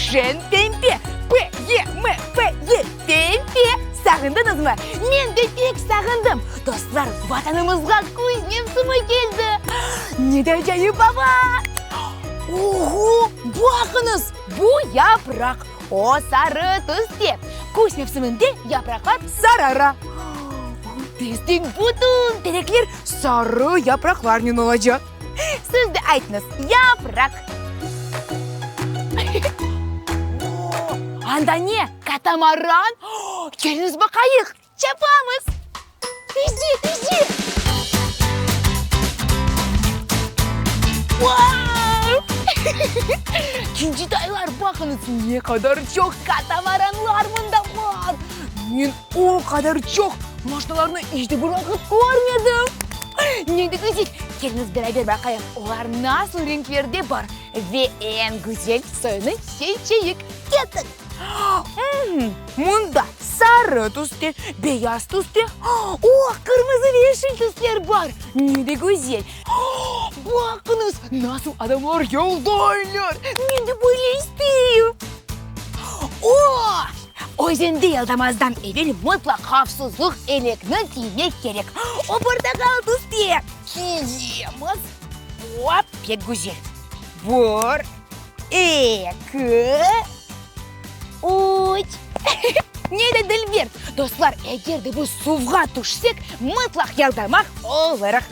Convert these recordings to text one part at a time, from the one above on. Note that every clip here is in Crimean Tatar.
şeñ pempe. P, E, M, P, E, pempe. Sağındıñızmı? Men de pek sağındım. Dostlar, Vatanımızğa küz mevsimi keldi. Ne de acayip ava! Oho, baqıñız, bu yapraq. O sarı tüste. Küz mevsiminde yapraqlar sarara. Tezden bütün terekler sarı yapraqlarnen olacaq. Siz de aytıñız, yapraq. O, anda ne? Katamaran? Keliñiz baqayıq. Çapamız! Tizce, tizce! Vau! Kincitaylar, baqıñız, ne qadar çoq katamaranlar mında bar! Men o qadar çoq maşnalarnı iç de bir vaqıt körmedim. Ne de güzel! Keliñiz beraber baqayıq, olar nasıl renklerde bar ve eñ güzel soyunı seçeyik. Kettik! Mında sarı tüste, beyaz tüste, o, qırmızı ve yeşil tüsler bar. Ne de güzel! Baqıñız, nasıl adamlar yaldaylar! Men de böyle isteyim! O, özende yaldamazdan evel mıtlaq havfsızlıq elekni kiymek kerek. O portaqal tüste kiyemiz. O, pek güzel! Bir, eki, üç. Ne de dülber! Dostlar, eger de biz suvğa tüşsek, mıtlaq yaldamaq olurıq.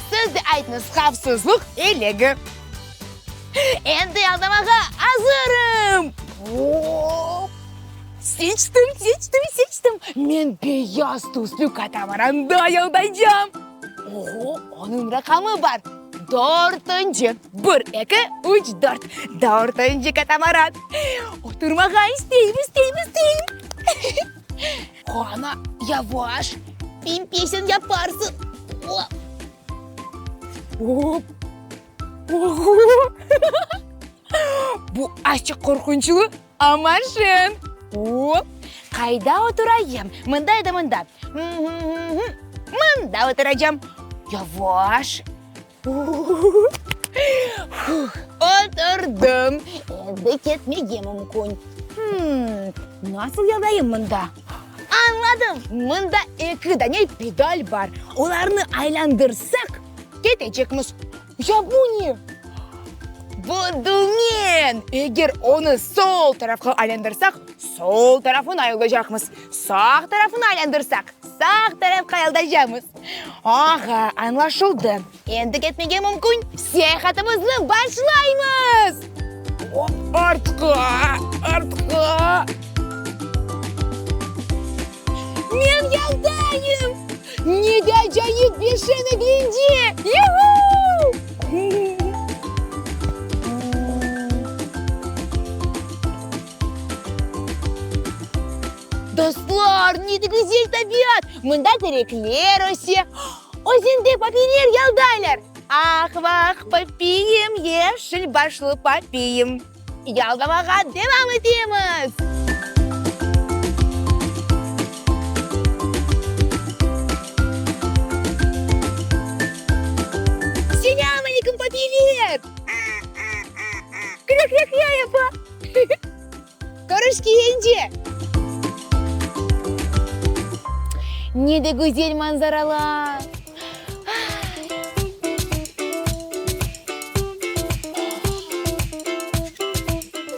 Siz de aytıñız, havfsızlıq elegi. Endi yaldamağa azırım! Hop! Seçtim, seçtim, seçtim! Men beyaz tüslü katamaranda yaldaycam. Oho, onıñ raqamı bar! Dörtünci. Bir, eki, üç, dört. Dörtünci katamaran. Oturmağa isteyim, isteyim, isteyim. Qana, yavaş, pimpesen yaparsıñ. Hop. Oho! Bu azçıq qorqunçlı, amma şeñ. Hop. Qayda oturayım? Mında ya da mında? Mında oturacam. Yavaş. Oturdım. Endi ketmege mümkün. Nasıl yaldayım mında? Añladım! Mında eki dane pedal bar. Olarnı aylandırsaq, ketecekmiz. Ya bu ne? Bu dümen! Eger onı sol tarafqa aylandırsaq, sol tarafına aylandacaqmız. Sağ tarafına aylandırsaq, sağ tarafqa aylandacaqmız. Ağa, añlaşıldı. Endi ketmege mümkün. Seyahatımıznı başlaymız! Hop, artqa, artqa! Men yaldayım! Ne de acayip bir şeñ eglence! Yuhu! Dostlar, ne de güzel tabiat! Mında terekler öse, özende papiyler yaldaylar. Ah-vah, papiyim, yeşil başlı papiyim! Yaldamağa devam etemiz! Selâm aleyküm, papiyler! Kre-kre-kre yapa. Körüşkence! Ne de güzel manzaralar!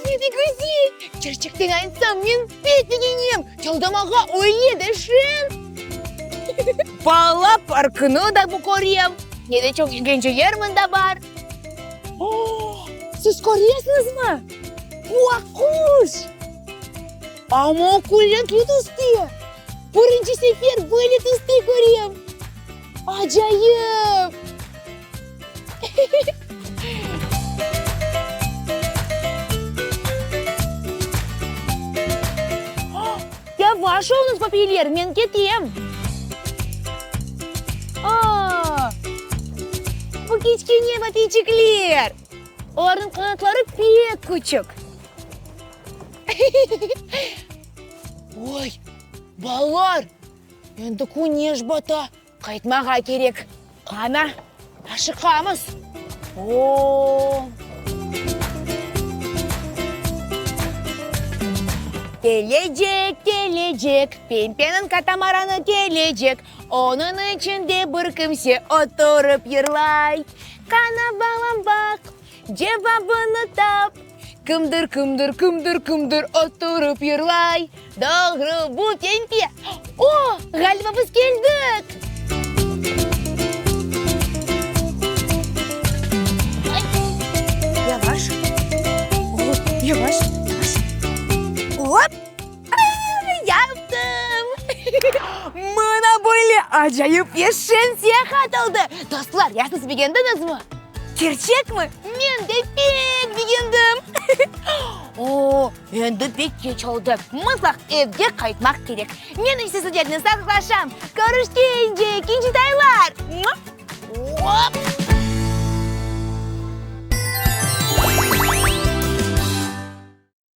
Ne de güzel! Kerçekten aytsam, men pek begenem! Yaldamağa öyle de şeñ! Bala parkını da bu körem. Ne de çoq eglenceler mında bar! Siz köresiñizmi? Bu aqquş! Amma o külrenkli tüste! Birinci sefer böyle tüste körem! Acayip! Yavaş oluñız, papiyler, men ketem! A-a, bu kiçkene papiyçikler! Olarnıñ qanatları pek küçük. Oy, balalar, endi küneş bata, qaytmağa kerek. Qana, aşıqamız. O! Kelecek, kelecek, Pempeniñ katamaranı kelecek, Onıñ içinde bir kimse oturıp yırlay. Qana, balam, baq, cevabını tap, Kimdir, kimdir, kimdir, kimdir oturıp yırlay? Doğru, bu Pempe. O, ğaliba biz keldik. Yavaş. O, yavaş, yavaş. Op! Yaptım! Mına böyle acayip ve şeñ seyahat oldı! Dostlar, ya siz begendiñizmi? Kerçekmi? Men de pek begendim! O, endi pek keç oldı, mıtlaq evge qaytmaq kerek. Men ise sizlernen sağlıqlaşam. Körüşkence, kiçitaylar!